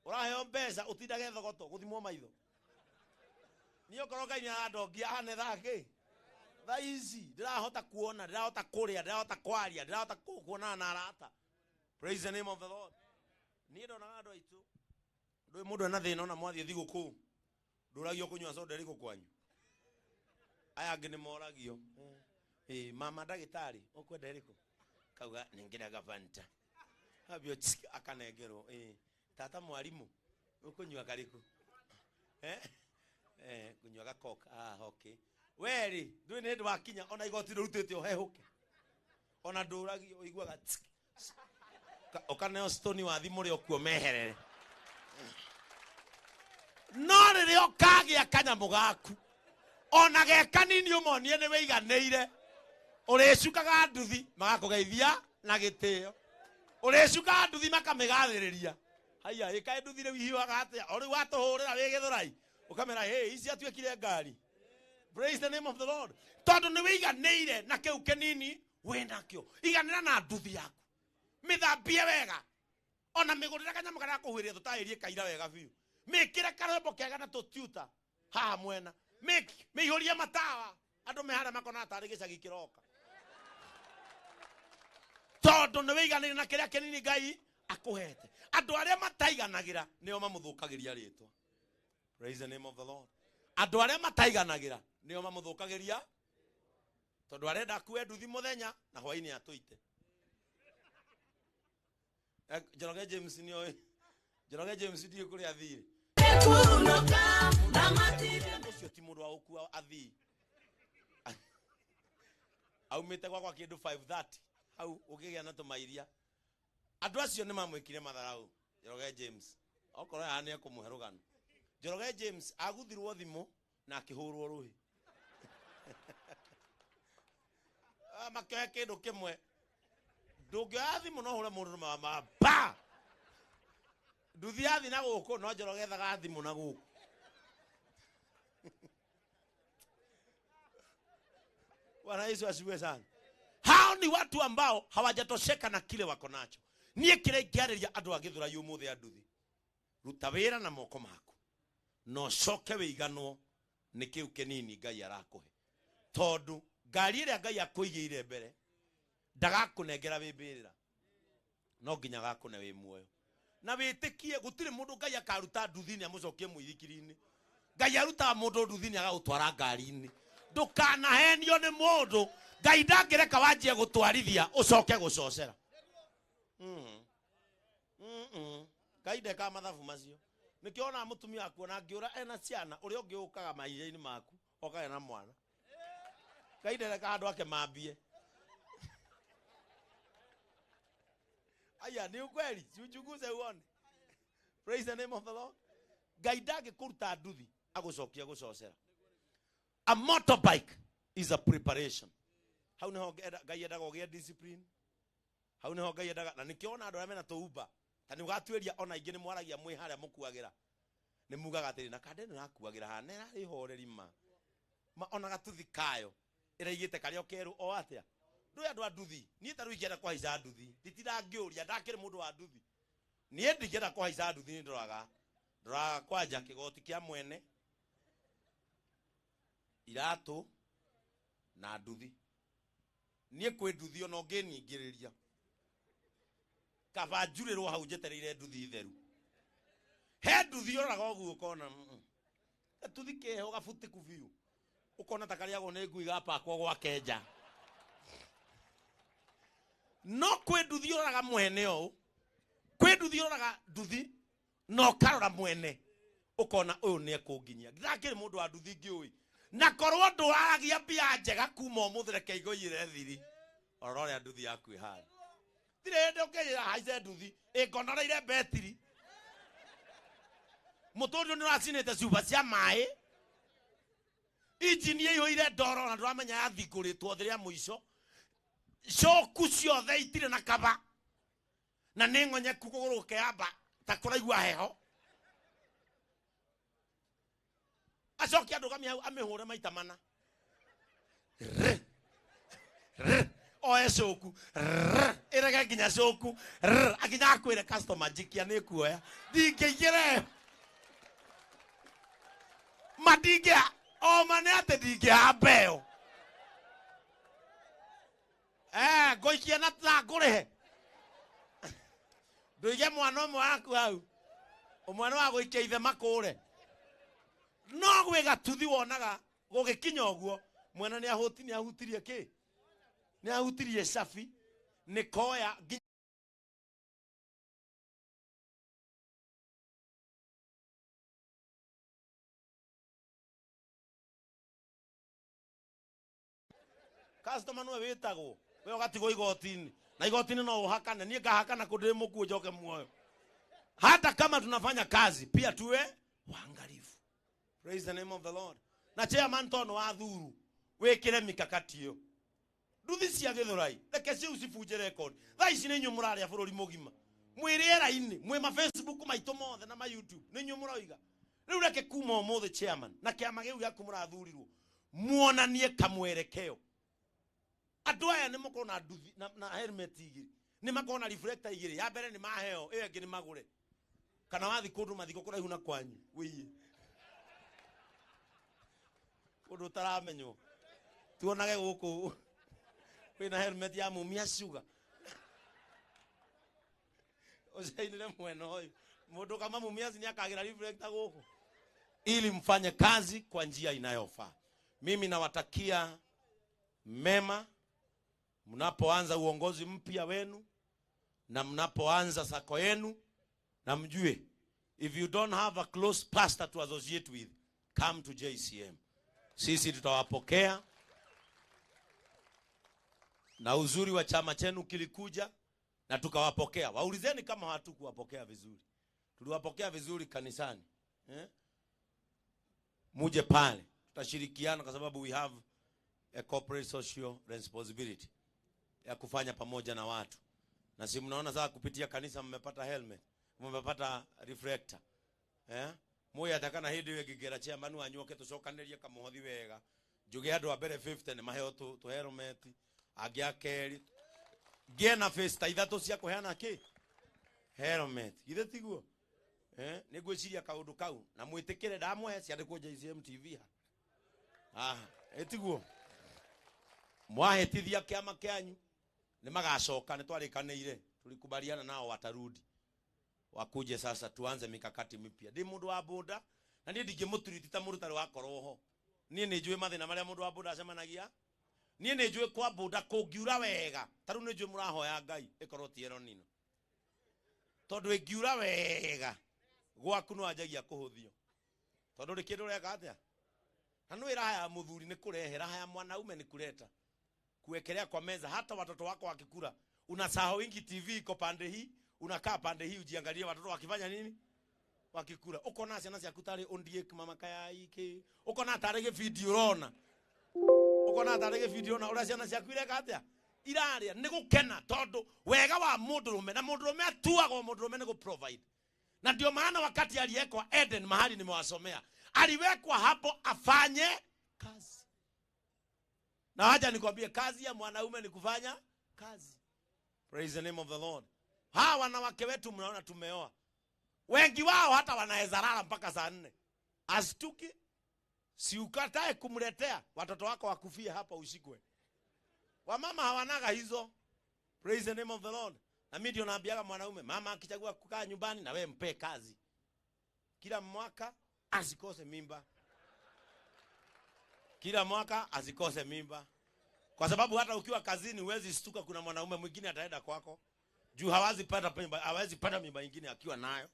Uraheo mbeca utindage thogoto guthimwo maitho. Ni okorwo Ngai ni arandongia ane thaa ki. Thaa ici ndirahota kuona, ndirahota kuria, ndirahota kwaria, ndirahota kuonana na arata. Praise the name of the Lord. Niĩ ndonaga andũ aitũ ndũĩ mũndũ ena thĩna ona mwathiĩ thigũkũ ndũragio kũnyua soda ĩrĩkũ kwanyu. Aya angĩ nĩ moragio. Mama ndagĩtarĩ ũkwenda ĩrĩkũ? Kauga nengera Fanta. Habyo akanengerwo tata mwarimu ukunywa kariku kunywa ga Coke. Ah, okay. Weri ndui ni ndwakinya ona igoti rurutite uhehuke ona nduragi uiguaga ukaneo stone wa thimu ri okuo meherere. No rĩrĩa ũkagĩa kanyamũ gaku ona ge kanini ũmonie nĩ wĩiganĩire, ũrĩcukaga nduthi magakũgeithia na gĩtĩo, ũrĩcukaga nduthi makamĩgathĩrĩria. Haiya ĩkaĩ nduthi rĩu ihiũhaga atĩa? O rĩu watũhũrĩra wĩ Gĩthũrai ũkamera hey, ici atuĩkire ngari. Praise the name of the Lord. Tondũ nĩ wĩiganĩire na kĩu kĩnini wĩnakĩo. Iganĩra na nduthi yaku, mĩthambie wega, ona mĩgũrĩre kanyamũ karĩa kũhuhĩrĩria tũtaĩrie kaira wega biũ, mĩkĩre karwĩmbo kega na tũtiuta haha mwena, mĩihũrie matawa andũ me harĩa makona tarĩ gĩcagi kĩroka, tondũ nĩ wĩiganĩire na kĩrĩa kĩnini Ngai akũhete. Andũ arĩa mataiganagĩra nĩo mamũthũkagĩria rĩtwa. Praise the name of the Lord. Andũ arĩa mataiganagĩra nĩo mamũthũkagĩria, tondũ arenda akue nduthi mũthenya na hwainĩ atũite. Njoroge James nĩoĩ. Njoroge James ndiũĩ kũrĩa athire. Ũcio ti mũndũ wa gũkua athii. Aumĩte gwakwa kĩndũ 5:30 hau ũkĩgĩa na tũmairia. Andũ acio nĩ mamwĩkire matharau. Njoroge James okorwo haha nĩ ekũmũhe rũgano. Njoroge James aguthirwo thimũ na akĩhũrwo rũhĩ. Makĩoya kĩndũ kĩmwe. Ndũngĩoya thimũ no ũhũre mũndũ na ba. Nduthi yathi na gũkũ no Njoroge ethaga thimũ na gũkũ. Bwana Yesu asifiwe sana. Hao ni watu ambao hawajatosheka na kile wako nacho. Niĩ kĩrĩa ingĩarĩria andũ a Gĩthũrai ũmũthĩ a nduthi, ruta wĩra na moko maku na ũcoke wĩiganwo nĩ kĩu kĩnini Ngai arakũhe, tondũ ngari ĩrĩa Ngai akũigĩire mbere ndagakũnengera wĩ mbĩrĩra, no nginya agakũne wĩ muoyo. Na wĩtĩkie gũtirĩ mũndũ Ngai akaruta nduthi-inĩ amũcokie mũithikiri-inĩ. Ngai arutaga mũndũ nduthi-inĩ agagũtwara ngari-inĩ. Ndũkanahenio nĩ mũndũ. Ngai ndangĩreka wanjie gũtwarithia ũcoke gũcocera. Ngai ndekaga mathabu macio. Nĩkĩo onaga mũtumia waku ona angĩũra ena ciana, ũrĩa ũngĩ ũkaga mahiga-inĩ maku okage na mwana. Ngai ndarekaga andũ ake mambie. Aya ni ukweli, si uchunguze uone. Praise the name of the Lord. Ngai ndangĩkũruta nduthi agũcokia gũcocera. A motorbike is a preparation. Hau niho Ngai endaga ũgĩe discipline. Hau niho Ngai endaga, na nĩkĩo ona andũ arĩa mena tũumba ta nĩ ũgatuĩria ona ingĩ nĩ mwaragia mwĩ harĩa mũkuagĩra, nĩ mugaga atĩrĩ, na kande nĩ ũrakuagĩra haha na ĩrarĩ horeri ma. Ma ona gatuthi kayo ĩraigĩte karĩa kerũ o atĩa. Ndũĩ andũ a nduthi, niĩ ta rĩu ingĩenda kũhaica nduthi nditirangĩũria, ndakĩrĩ mũndũ wa nduthi. Niĩ ndingĩenda kũhaica nduthi, nĩ ndoraga kwanja kĩgoti kĩa mwene, iratũ na nduthi. Niĩ kwĩ nduthi ona ũngĩningĩrĩria kaba njurĩrwo hau njetereire nduthi theru. He nduthi ũroraga ũguo ũkona, gatuthi keho gabutĩku biũ, ũkona ta karĩagwo nĩ ngui gapakwo gwake nja. No kwĩ nduthi ũroraga mwene ũũ, kwĩ nduthi ũroraga nduthi na ũkarora mwene ũkona ũyũ nĩ ekũnginyia. Ndakĩrĩ mũndũ wa nduthi ngĩũĩ, na korwo ndwaragia mbia njega kuma ũmũthĩ reke igũiyĩre thiri, rora ũrĩa nduthi yaku ĩhana. Ndirĩ hĩndĩ ũngĩnjĩra haice nduthi ĩngonoreire betiri, mũtũrirũ nĩ ũracinĩte cuba cia maĩ, injini ĩihũire ndoro na ndũramenya yathingũrĩtwo thĩ rĩa mũico, coku ciothe itirĩ na kaba na nĩ ng'onyeku kũgũrũ gũkĩamba ta kũraigua heho. Acoke andũgamie hau amĩhũre maita mana, rĩ, rĩ, oe coku, rĩ, ĩrege nginya coku, rĩ, akinya akwĩre customer njikia nĩ kuoya, ndingĩingĩra ĩyo. Ma ndingĩa, o ma nĩ atĩ ndingĩhamba ĩyo. Ngũikia na ta ngũrĩhe. Ndũige mwana ũmwe waku hau, ũmwe nĩ wa gũikia ithe makũre. No gwĩ gatuthi wonaga gũgĩkinya ũguo, mwene nĩ ahutirie kĩ? Nĩ ahutirie cabi, Nĩ koya customer nĩwe wĩtagwo we ũgatigwo igoti-inĩ na igoti-inĩ no ũhakane niĩ ngahakana kũ ndĩ mũkuũ njoke muoyo. Hata kama tunafanya kazi pia tuwe waangalifu. Praise the name of the Lord. Na chairman tono wa thuru wikire mikakati iyo nduthi cia Githurai reke ciu cibunje record. Thaa ici nĩ inyuĩ mũrarĩa bũrũri mũgima, mwĩ rĩera-inĩ, mwĩ ma Facebook maitũ mothe na ma YouTube, nĩ inyuĩ mũroiga. Rĩu reke kuma ũmũthĩ chairman na kĩama gĩu gĩaku mũrathurirwo muonanie kamwerekeo. Andũ aya nĩ makorwo na nduthi na helmet igĩrĩ, nĩ makorwo na reflector igĩrĩ, ya mbere nĩ maheo, ĩyo ĩngĩ nĩ magũre. Kana wathi kũndũ mathiko kũraihu na kwanyu wĩiye kũndũ ũtaramenywo, tuonage gũkũ wĩna helmet ya Mumia Sugar ũcainĩre mwena ũyũ, mũndũ kama Mumia nĩ akagĩra reflector gũkũ, ili mfanye kazi kwa njia inayofaa. Mimi nawatakia mema mnapoanza uongozi mpya wenu na mnapoanza sako yenu, na mjue if you don't have a close pastor to associate with, come to JCM. Sisi tutawapokea. Na uzuri wa chama chenu kilikuja na tukawapokea. Waulizeni kama hatukuwapokea vizuri. Tuliwapokea vizuri kanisani. Muje pale tutashirikiana kwa sababu we have a corporate social responsibility ya kufanya pamoja na watu. Na si mnaona sasa kupitia kanisa mmepata helmet, mmepata reflector. Moya atakana hindi we gigera chairman wanyu oke tucokanirie kamuhothi wega. Njuge andu a mbere 50 ni maheo tu helmet, angi a keri ngie na face ta ithatu cia kuheana ki helmet. Githe tiguo? Nĩ ngwĩciria kaũndũ kau na mwĩtĩkĩre ndamũhe ciandĩkwo JCM TV ha. Ĩtiguo mwahĩtithia kĩama kĩanyu nĩ magacoka, nĩ twarĩkanĩire tulikubaliana nao watarudi wakuje sasa tuanze mikakati mipya. Ndi mundu wa boda na niĩ ndingĩmũturiti ta mũndũ ũtarĩ wakorwo ho. Niĩ nĩ njũĩ mathĩna marĩa mũndũ wa boda acemanagia. Niĩ nĩ njũĩ kwa boda kũngiura wega, ta rĩu nĩ njũĩ mũrahoya Ngai ĩkorwo ti El Nino, tondũ ĩngiura wega gwaku no anjagia kũhũthio, tondũ rĩ kĩndũ ũreka atĩa? Na nĩ raha ya mũthuri nĩ kũrehe, raha ya mwanaume ni kuleta, kuwekelea kwa meza. Hata watoto wako wakikula unasahau ingi TV iko pande hii, unakaa pande hii ujiangalie watoto wakifanya nini wakikula. Ukona ciana ciaku tarĩ undie mama kaya iki, ukona tarĩ gĩbindi ũrona, ukona tarĩ gĩbindi ũrona ũrĩa ciana ciaku ireka atĩa, irarĩa nĩ gũkena, tondũ wega wa mũndũrũme na mũndũrũme atuagwo mũndũrũme nĩ gũ provide. Na ndio maana wakati aliwekwa Eden mahali nimewasomea, aliwekwa hapo afanye kazi. Na wacha nikwambie kazi ya mwanaume ni kufanya kazi. Praise the name of the Lord. Hawa wanawake wetu mnaona tumeoa, wengi wao hata wanaweza lala mpaka saa 4. Astuki, si ukatae kumletea watoto wako wakufie hapa usikwe. Wamama hawanaga hizo. Praise the name of the Lord. Na mimi ndio naambiaga mwanaume, mama akichagua kukaa nyumbani na wewe mpe kazi. Kila mwaka asikose mimba. Kila mwaka asikose mimba. Kwa sababu hata ukiwa kazini huwezi stuka kuna mwanaume mwingine ataenda kwako. Juu hawezi pata mimba, hawezi pata mimba nyingine akiwa nayo.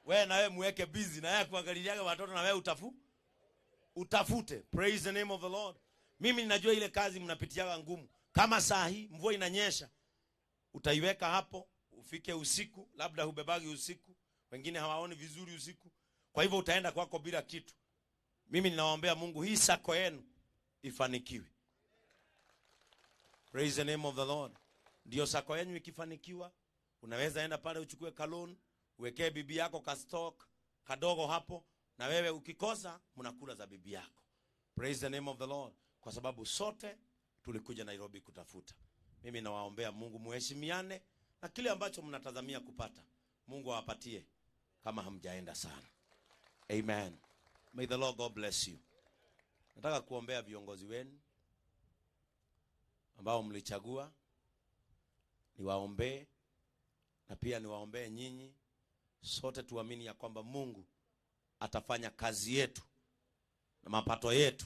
Wewe na wewe muweke busy na yeye kuangaliaga watoto na wewe utafute. Praise the name of the Lord. Mimi ninajua ile kazi mnapitiaga ngumu. Kama saa hii mvua inanyesha, utaiweka hapo ufike usiku, labda hubebagi usiku, wengine hawaoni vizuri usiku. Kwa hivyo utaenda kwako bila kitu. Mimi ninawaombea Mungu hii sako yenu ifanikiwe. Praise the name of the Lord. Ndio sako yenu ikifanikiwa, unaweza enda pale uchukue kalon, uwekee bibi yako ka stock kadogo hapo, na wewe ukikosa mnakula za bibi yako. Praise the name of the Lord. Kwa sababu sote tulikuja Nairobi kutafuta. Mimi nawaombea Mungu muheshimiane na kile ambacho mnatazamia kupata, Mungu awapatie kama hamjaenda sana. Amen. May the Lord God bless you. Nataka kuombea viongozi wenu ambao mlichagua, niwaombee na pia niwaombee nyinyi. Sote tuamini ya kwamba Mungu atafanya kazi yetu na mapato yetu